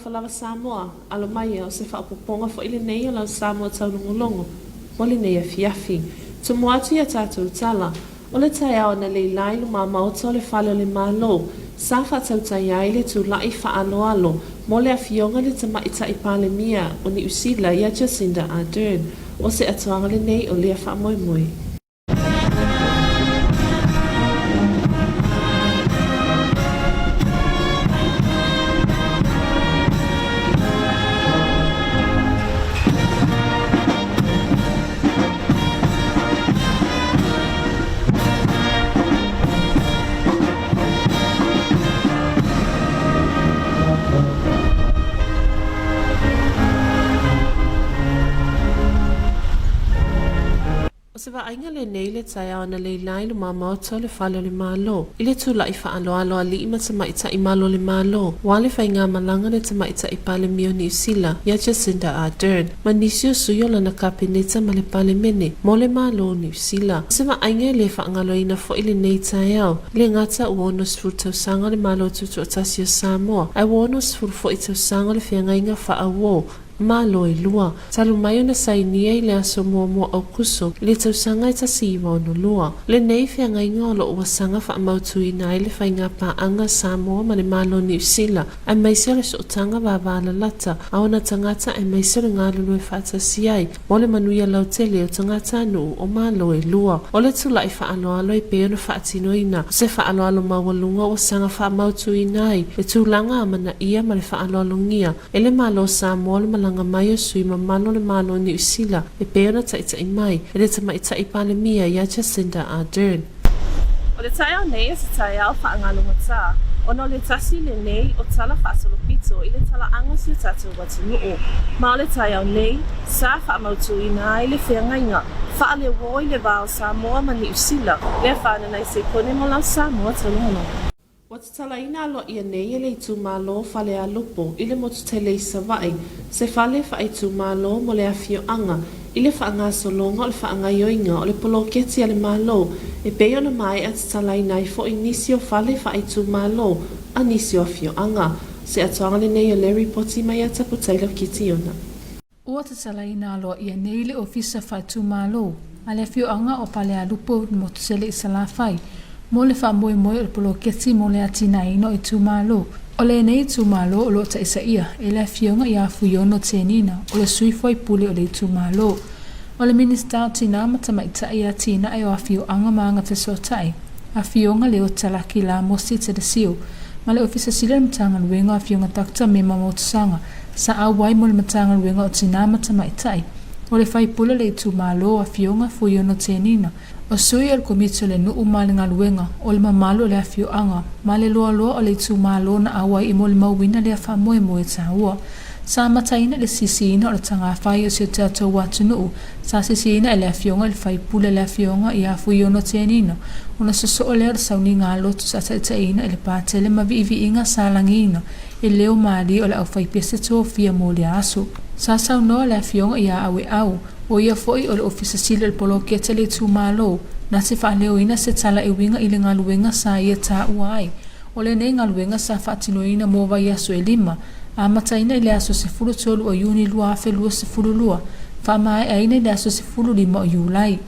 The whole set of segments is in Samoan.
Talofa lava Samoa, alo maia o se faaopoopoga foi lenei o lau Samoa taulogologo mo lenei afiafi. Tumu atu i a tatou tala, o le taeao analeila i lumamaota o le Fale o le Malo, sa faatautai ai le tulai faaaloalo mo le Afioga i le Tamaitai Palemia o Niu Sila ia Jacinda Ardern. O se atoaga lenei o lea faamoemoe. O se vaaiga lenei le taeao analeila i lumamaota o le Fale o le Malo, i le tula'i faaaloalo alii ma tamaitai malo o le Malo, ua le faigamalaga le Tamaitai Palemia o Niu Sila ia Jacinda Ardern ma nisi o sui o lana Kapeneta ma le Palemene mo le Malo o Niu Sila. O se vaaiga e le faagaloina foi lenei taeao, e le gata ua 60 tausaga o le Malo Tutoatasi o Samoa, ae ua 60 foi tausaga o le feagaiga faaauo Malo e lua, talu mai ona sainia i le aso muamua Aokuso i le tausaga e 1962. Lenei feagaiga o lo o ua saga faamautuina ai le faigapaaga a Samoa ma le Malo Niu Sila, aemaise o le sootaga vavalalata a ona tagata aemaise o le galulue faatasi ai mo le manuia lautele o tagatanuu o Malo e lua. O le tulai faaaloalo e pei ona faatinoina o se faaaloalo maualuga ua saga faamautuina ai le tulaga amanaia ma le faaaloalogia E le Malo o Samoa le malaga mai o sui mamalu o le Malo o Niu Sila e pei ona taitai mai e le Tamaitai Palemia ia Jacinda Ardern. O le taeao nei o se taeao faagalogatā, ona o le tasi lenei o tala faasolopito i le talaaga o si o tatou atunuu. Ma o le taeao nei, sa faamautuina ai le feagaiga faaleuo i le va o Samoa ma Niu Sila, lea whananai sekone mo lau Samoa tologologo. Ua tatalaina aloaia nei e le itumalo o Falealupo i le motu tele i Savaii se fale faaitumalo mo le afioaga i le faagasologa o le faagaioiga o le poloketi a le Malo e pei ona maea tatalaina ai foi nisi o fale faaitumalo a nisi o afioaga. Se atoaga lenei o le ripoti mai a Taputaila Kitiona. Ua tatalaina aloaia nei le Ofisa Faaitumalo a le afioaga o Falealupo i le motusele i Salafai mo le faamoemoe o le poloketi mo le atinaeina o itumalo. O lenei itumalo o lo o taitaia e le Afioga ia Fuiono Tenina o le sui fuaipule o le itumalo. O le Minisita o Tinā ma Tamaitai Atinae o Afioaga ma Agafesootai, Afioga Leota Laki Lamosi Tedesio, ma le Ofisa Sili o le Matagaluega Afioga Doctor Mema Motusaga, Sa auai mo le Matagaluega o Tinā ma Tamaitai, o le faipule o le itumalo Afioga Fuiono Tenina, o sui o le Komiti o le Nuu ma le Galuega, o le mamalu o le afioaga, ma le loaloa o le itumalo na auai i molimauina lea faamoemoe taua. Sa amataina i le sisiina o le tagafai o si o tatou atunuu, sa sisiina e le Afioga i le faipule le Afioga ia Fuiono Tenina, ona sosoo lea o le sauniga lotu sa taitaiina i le Patele ma viiviiga sa lagiina e leo malie o le aufaipese tofia mo lea aso. Sa saunoa le Afioga ia Aueau, o ia foi o le Ofisa Sili o le Poloketi a le Itumalo, na te faaleoina se tala e uiga i le galuega sa ia taua ai. O lenei galuega sa faatinoina mo vaiaso e lima, amataina i le aso 13 o Iuni 2022, faamaeaina i le aso 15 o Iulai.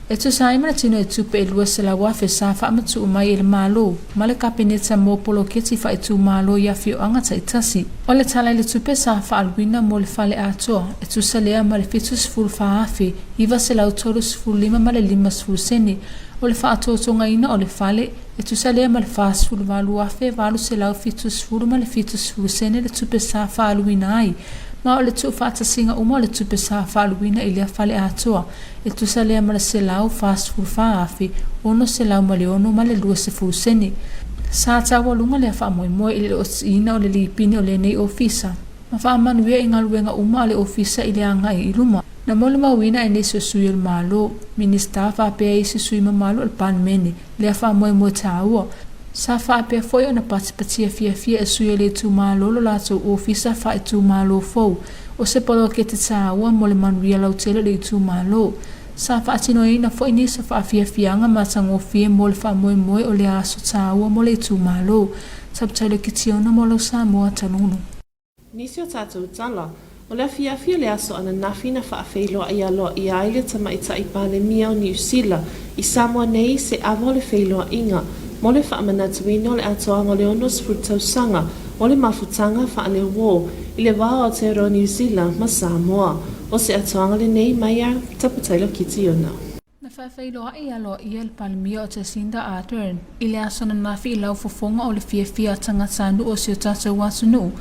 E tusa ai ma le tino e tupe e $200,000 sa faamatuu mai e le Malo ma le Kapeneta mo poloketi faaitumalo i afioaga taitasi. O le Tala i le Tupe sa faaaluina mo le fale atoa, e tusa lea ma le $74,935 ma le 50 sene. O le faatotogaina o le fale, e tusa lea ma le $48,870 ma le 70 sene le tupe sa faaaluina ai, ma o le tuufaatasiga uma o le tupe sa faaaluina i lea fale atoa, E tusa lea ma le $144,606 ma le 20 sene. Sa taualuga lea faamoemoe i le otiina o le lipini o lenei ofisa ma faamanuia i galuega uma a le ofisa i le agai i luma. Na molimauina e nisi o sui o le Malo, Minisita faapea isi sui mamalu o le Palemene lea faamoemoe taua. Sa faapea foi ona patipatia fiafia e sui o le itumalo lo latou ofisa faaitumalo fou O se poloketi taua mo le manuia lautele o le itumalo. Sa faatinoina foi nisi o faafiafiaga matagofie mo le faamoemoe o lea aso taua mo le itumalo. Subtitle Kitiona mo lau Samoa Talunu. Nisi o tatou tala, O le afiafi o le aso ananafi na faafeiloai aloaia ai le Tamaitai Palemia o Niu Sila i Samoa nei i se ava o le feiloaiga mo le faamanatuina o le atoaga o le 60 tausaga o le mafutaga faaleuo i le va o Aotearoa Niu Sila ma Samoa. O se atoaga lenei mai ia Taputaila Kitiona. Na faafeiloai aloaia le Palemia o Jacinda Ardern i le aso ananafi i laufofoga o le fiafia a tagatanuu o si o tatou atunuu,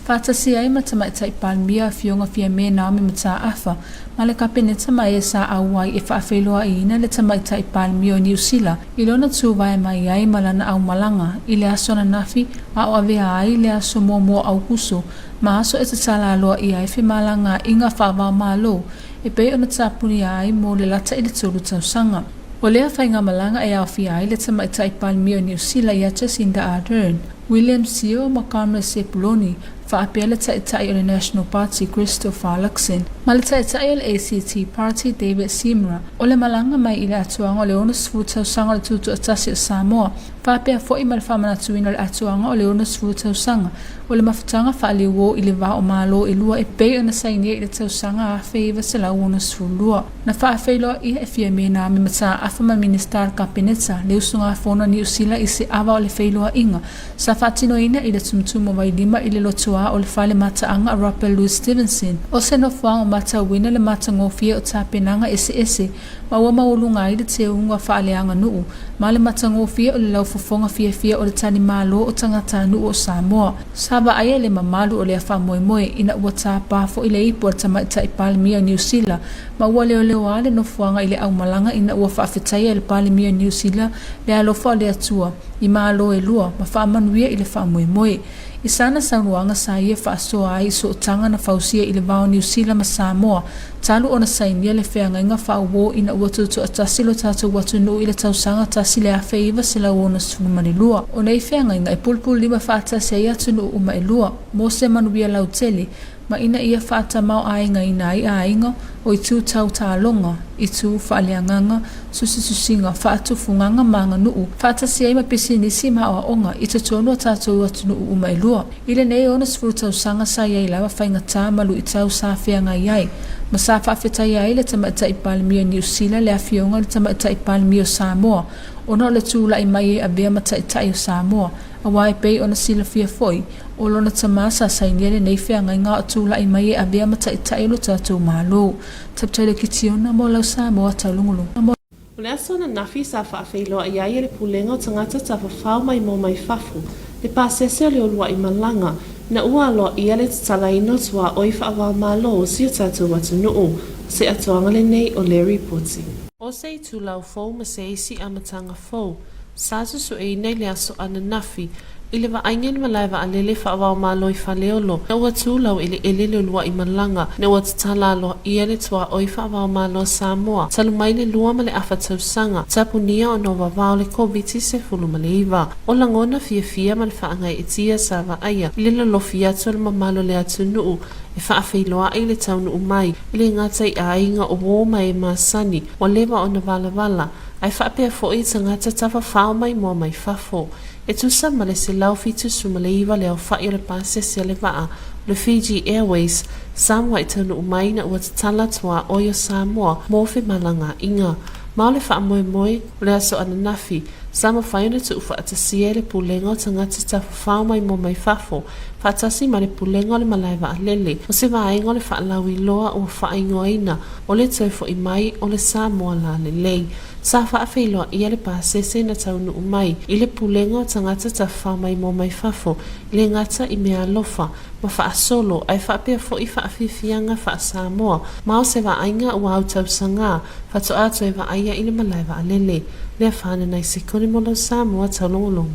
faatasi ai ma Tamaitai Palemia Afioga Fiame Naomi Mataafa ma le Kapeneta ma e sa auai e faafeiloaiina le Tamaitai Palemia o Niu Sila i lona tuvae mai ai ma lana aumalaga i le aso ananafi a o avea ai le aso muamua o Aukuso ma aso e tatala aloaia ai femalagaaiga faava-o-Malo e pei ona tapunia ai mo le lata i le 3 tausaga. O lea faigamalaga e aofia ai le Tamaitai Palemia o Niu Sila ia Jacinda Ardern, William Sio ma Carmel Sepuloni, faapea le Taitai o le National Party Christopher Luxon, ma le Taitai o le ACT Party David Seymour. O le malaga mai i le atoaga o le 60 tausaga o le Tutoatasi o Samoa, faapea foi ma le faamanatuina o le atoaga o le 60 tausaga o le mafutaga faaliuo i le va o Malo e lua e pei ona sainia i le tausaga 1962. Na faafeiloaia e Fiame Naomi Mataafa ma Minisita o le Kapeneta le usugafono a Niu Sila i se ava o le feiloaiga sa faatinoina i le tumutumu o Vailima i le lotoā o le fale mataaga a Robert Louis Stevenson. O se nofoaga o matauina le matagofie o tapenaga eseese ma ua maualuga ai le teuga faaleaganuu ma le matagofie o le laufofoga fiafia o le talimalo o tagatanuu o Samoa. Sa vaaia le mamalu o lea faamoemoe ina ua tapa foi le ipu a le Tamaitai Palemia o Niu Sila ma ua leoleoa le nofoaga i le aumalaga ina ua faafetaia e le Palemia o Niu Sila le alofa o le Atua i Malo e lua ma faamanuia i le faamoemoe. I sana saunoaga sa ia faasoa ai i sootaga na fausia i le va o Niu Sila ma Samoa talu ona sainia le feagaiga faauo ina ua tutoatasi lo tatou atunuu i le tausaga 1962. O nei feagaiga e pulupululima faatasi ai atunuu uma e lua mo se manuia lautele ma ina ia faatamaoaigaina ai aiga o itu tau taaloga, itu faaleagaga, tusitusiga, faatufugaga ma aganuu, faatasi ai ma pisinisi ma aoaoga i totonu o tatou atunuu uma e lua. I lenei 60 tausaga sa i ai lava faigata ma luitau sa feagai ai, ma sa faafetaia ai le Tamaitai Palemia o Niu Sila le Afioga i le Tamaitai Palemia o Samoa ona o le tulai mai e avea ma Taitai o Samoa, aua e pei ona silafia foi, o lona tamā sa sainia lenei feagaiga a o tulai mai e avea ma Taitai o lo tatou Malo. Taputaila Kitiona mo lau Samoa taulogologo. O le aso ananafi sa faafeiloai ai e le Pulega o Tagata Tafafao Maimoa Mai Fafo le pasese o le uluai malaga ina ua aloaia le tatalaina o tuaoi faava-o-Malo o si o tatou atunuu. O se atoaga lenei o le Ripoti. O se itulau fou ma se isi amataga fou sa susueina i le aso ananafi i le vaaiga i le malae vaalele faava-o-Malo i Faleolo, ina ua tu laueleele le uluai malaga, ina ua tatala aloaia le tuaoi faava-o-Malo a Samoa talu mai le 2.5 tausaga tapunia ona o vavao le Koviti-19. O lagona fiafia ma le faagaeetia sa vaaia i le lolofi atu o le mamalu o le atunuu e faafeiloai le taunuu mai e le gata i aiga o uo ma e masani ua leva ona valavala ae faapea foi i tagata tafafao maimoa mai fafo. E tusa ma le 179 le aofai o le pasese a le vaa o le Fiji Airways sa muai taunuu mai ina ua tatala tuaoi o Samoa mo femalagaaiga. Ma o le faamoemoe o le aso ananafi, sa mafai ona tuufaatasia e le Pulega o Tagata Tafafao Maimoa Mai Fafo faatasi ma le Pulega o le Malae Vaalele o se vaega o le faalauiloa ua faaigoaina o le toe foi mai o le Samoa Lalelei. Sa faafeiloaia le pasese na taunuu mai i le Pulega o Tagata Tafafao Maimoa Mai Fafo e le gata i meaalofa ma faasolo ae faapea foi faafiafiaga faa-Samoa ma o se vaaiga ua autausagā faatoa toe vaaia i le malae vaalele. Lea whānana i sekone mo lau Samoa taulogologo.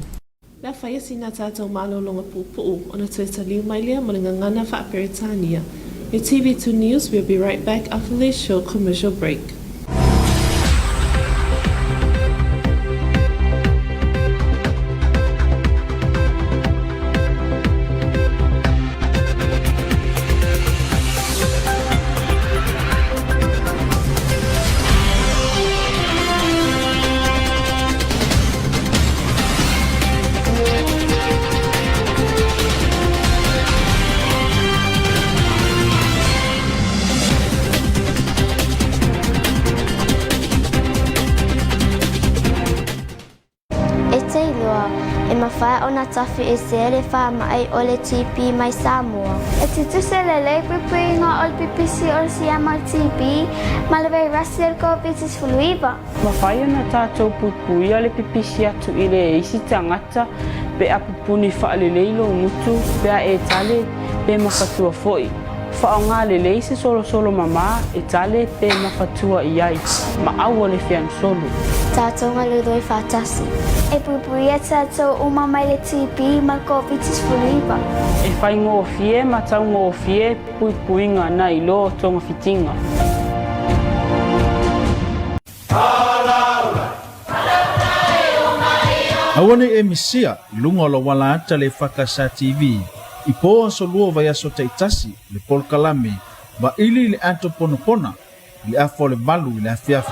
Le a faia sina tatou malologa puupuu ona toe taliu mai lea mo le gagana faa-Peretania. Your TV2 News will be right back after this short commercial break. tafiesea le faamai o le TB mai Samoa. E tutusa lelei puipuiga o le pipisi o le siama o le TB ma le vairasi o le Koviti-19. Mafai ona tatou puipuia le pipisi atu i le isi tagata pe a pupuni faalelei lou gutu pe a e tale pe mafatua foi. Faaaoga lelei se solosolo mamā e tale pe mafatua i ai, ma aua le feagasolo. Tatou galulue faatasi. E puipuia tatou uma mai le TB ma le Koviti-19. E faigofie ma taugofie puipuiga nai lo togafitiga. Aua ne i e misia i luga o le auala ata le EFKS TV i po aso lua o vaiaso taitasi le polokalame Vaili i le Ato Ponapona i le afa o le 8 i le afiafi.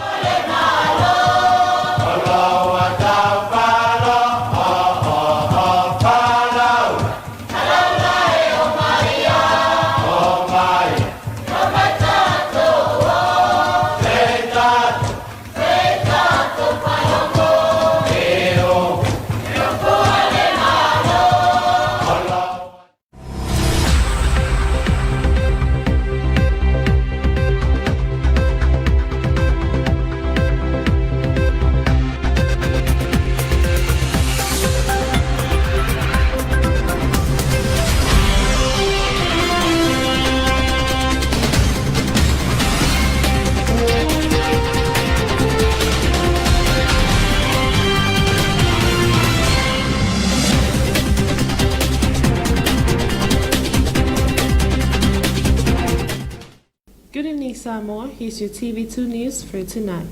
Good evening, Samoa. Here's your TV2 news for tonight.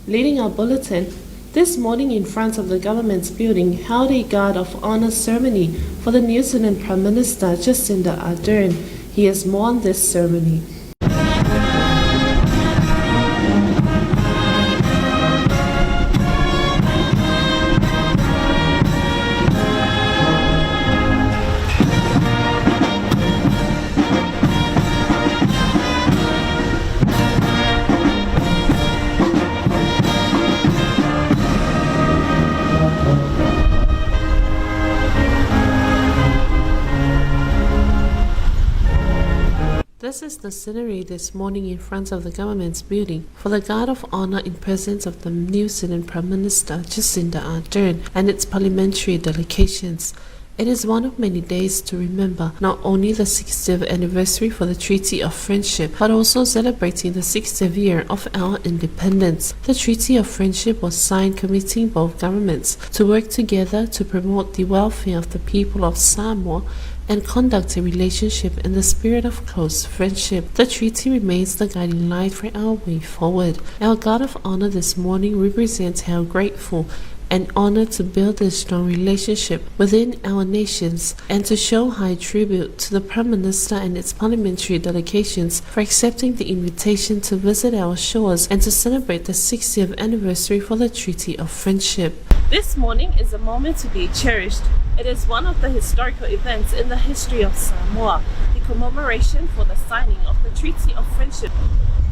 Leading our bulletin, this morning in front of the government's building held a Guard of Honor ceremony for the New Zealand Prime Minister Jacinda Ardern. Here's more on this ceremony. This is the scenery this morning in front of the government's building for the Guard of Honor in presence of the New Zealand Prime Minister Jacinda Ardern and its parliamentary delegations. It is one of many days to remember not only the 60th anniversary for the Treaty of Friendship, but also celebrating the 60th year of our independence. The Treaty of Friendship was signed committing both governments to work together to promote the welfare of the people of Samoa and conduct a relationship in the spirit of close friendship. The treaty remains the guiding light for our way forward. Our Guard of Honor this morning represents how grateful and honored to build this strong relationship within our nations and to show high tribute to the Prime Minister and its parliamentary delegations for accepting the invitation to visit our shores and to celebrate the 60th anniversary for the Treaty of Friendship. This morning is a moment to be cherished. It is one of the historical events in the history of Samoa, the commemoration for the signing of the Treaty of Friendship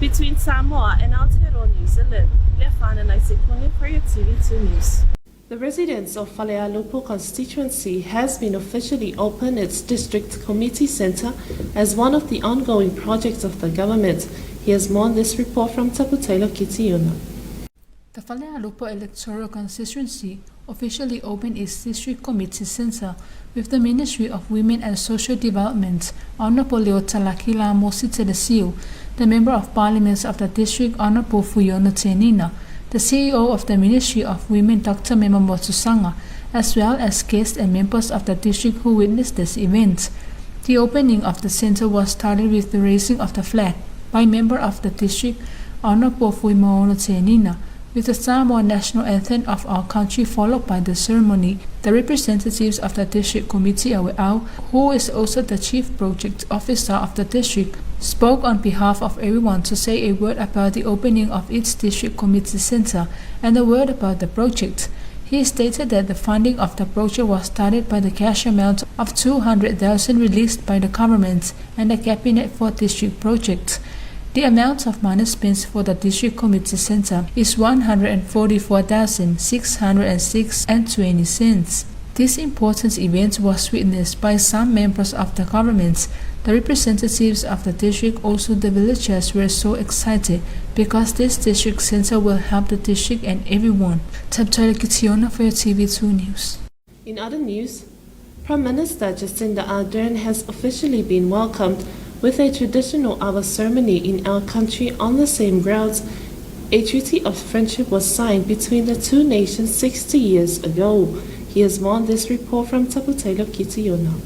between Samoa and Aotearoa New Zealand. Leafana Naisekone for your TV2 News. The residents of Falealupo constituency has been officially opened its district committee centre as one of the ongoing projects of the government. Here's more on this report from Taputelo Kitiuna. The Falealupo Electoral Constituency officially opened its district committee center with the Ministry of Women and Social Development, Honorable Leo Talakila Mosi Telesiu, the Member of Parliament of the district, Honorable Fuiono Tenina, the CEO of the Ministry of Women, Dr. Mema Motusanga, as well as guests and members of the district who witnessed this event. The opening of the center was started with the raising of the flag by member of the district, Honorable Fuimono Tenina, with the Samoan national anthem of our country followed by the ceremony. The representatives of the district committee Aweau, who is also the chief project officer of the district, spoke on behalf of everyone to say a word about the opening of each district committee center and a word about the project. He stated that the funding of the project was started by the cash amount of 200,000 released by the government and the cabinet for district projects. The amount of money spent for the district committee center is 144,606.20. This important event was witnessed by some members of the government. The representatives of the district, also the villagers, were so excited because this district center will help the district and everyone. Taptala Kitiona for your TV2 News. In other news, Prime Minister Jacinda Ardern has officially been welcomed with a traditional Ava ceremony in our country on the same grounds a treaty of friendship was signed between the two nations 60 years ago. Here's more on this report from Taputelo Kitiona.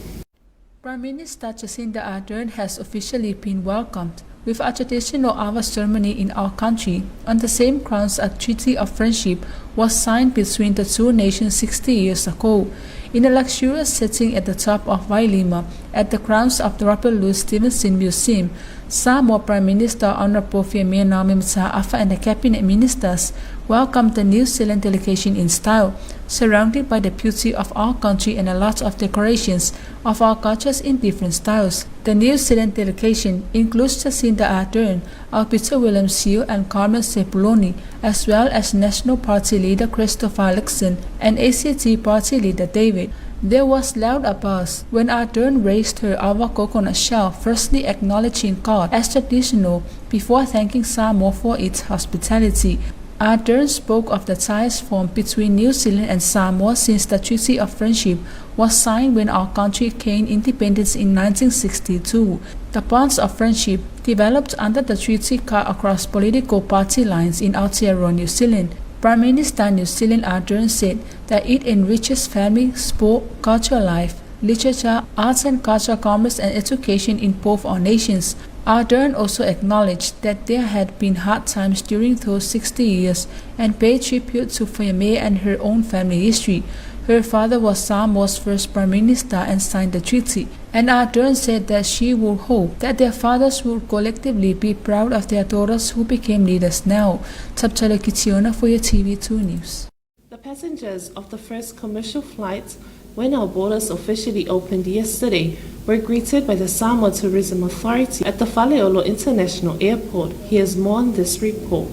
Prime Minister Jacinda Ardern has officially been welcomed with a traditional Ava ceremony in our country. On the same grounds, a treaty of friendship was signed between the two nations 60 years ago. In a luxurious setting at the top of Vailima, at the grounds of the Robert Louis Stevenson Museum, Samoa Prime Minister Honorable Fiame Naomi Mata'afa and the cabinet ministers welcomed the New Zealand delegation in style, surrounded by the beauty of our country and a lot of decorations of our cultures in different styles. The New Zealand delegation includes Jacinda Ardern, Alberta William Seal and Carmen Sepuloni, as well as National Party leader Christopher Luxon and ACT Party leader David. There was loud applause when Ardern raised her Ava coconut shell, firstly acknowledging God as traditional before thanking Samoa for its hospitality. Ardern spoke of the ties formed between New Zealand and Samoa since the Treaty of Friendship was signed when our country gained independence in 1962. The bonds of friendship developed under the treaty cut across political party lines in Aotearoa, New Zealand. Prime Minister New Zealand Ardern said that it enriches family, sport, cultural life, literature, arts and culture, commerce and education in both our nations. Ardern also acknowledged that there had been hard times during those 60 years and paid tribute to Fiame and her own family history. Her father was Samoa's first prime minister and signed the treaty. And Ardern said that she would hope that their fathers would collectively be proud of their daughters who became leaders now. Taptala Kitiona for your TV2 News. The passengers of the first commercial flight, when our borders officially opened yesterday, were greeted by the Samoa Tourism Authority at the Faleolo International Airport. Here's more on this report.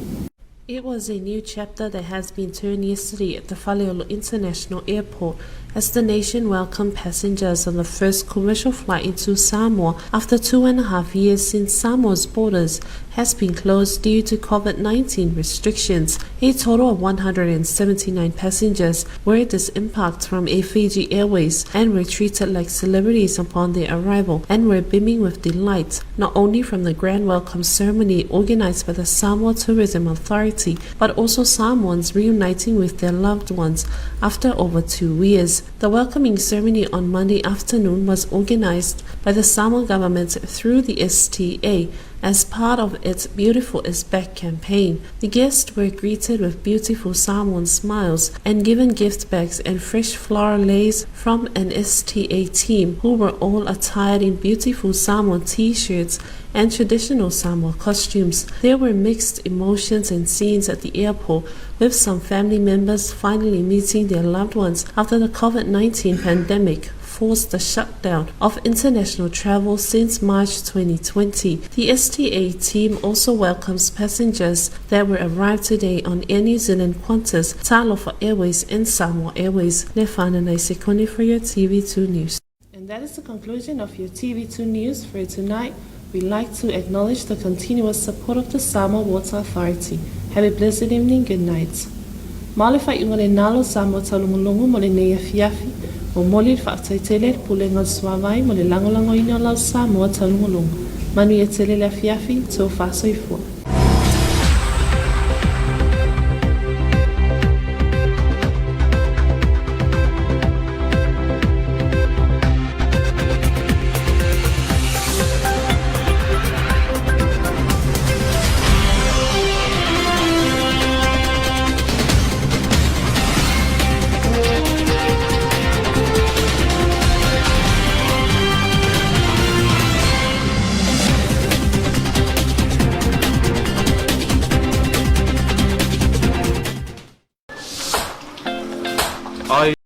It was a new chapter that has been turned yesterday at the Faleolo International Airport as the nation welcomed passengers on the first commercial flight into Samoa after 2.5 years since Samoa's borders has been closed due to COVID-19 restrictions. A total of 179 passengers were disembarked from a Fiji Airways and were treated like celebrities upon their arrival and were beaming with delight, not only from the grand welcome ceremony organized by the Samoa Tourism Authority, but also Samoans reuniting with their loved ones after over 2 years. The welcoming ceremony on Monday afternoon was organized by the Samoa government through the STA as part of its Beautiful is Back campaign. The guests were greeted with beautiful Samoan smiles and given gift bags and fresh floral leis from an STA team who were all attired in beautiful Samoan t-shirts and traditional Samoa costumes. There were mixed emotions and scenes at the airport, with some family members finally meeting their loved ones after the COVID-19 pandemic forced the shutdown of international travel since March 2020. The STA team also welcomes passengers that were arrived today on Air New Zealand, Qantas, Talofa Airways and Samoa Airways. Nefana Naisekone for your TV2 News. And that is the conclusion of your TV2 News for tonight. We'd like to acknowledge the continuous support of the Samoa Water Authority. Have a blessed evening. Good night. Male fa i le nalo Samoa taulogologo mo lenei afiafi. Momoli le faafetai tele le pulega o le suavai mo le lagolagoina o lau Samoa taulogologo. Manuia tele le afiafi, tofa soifua.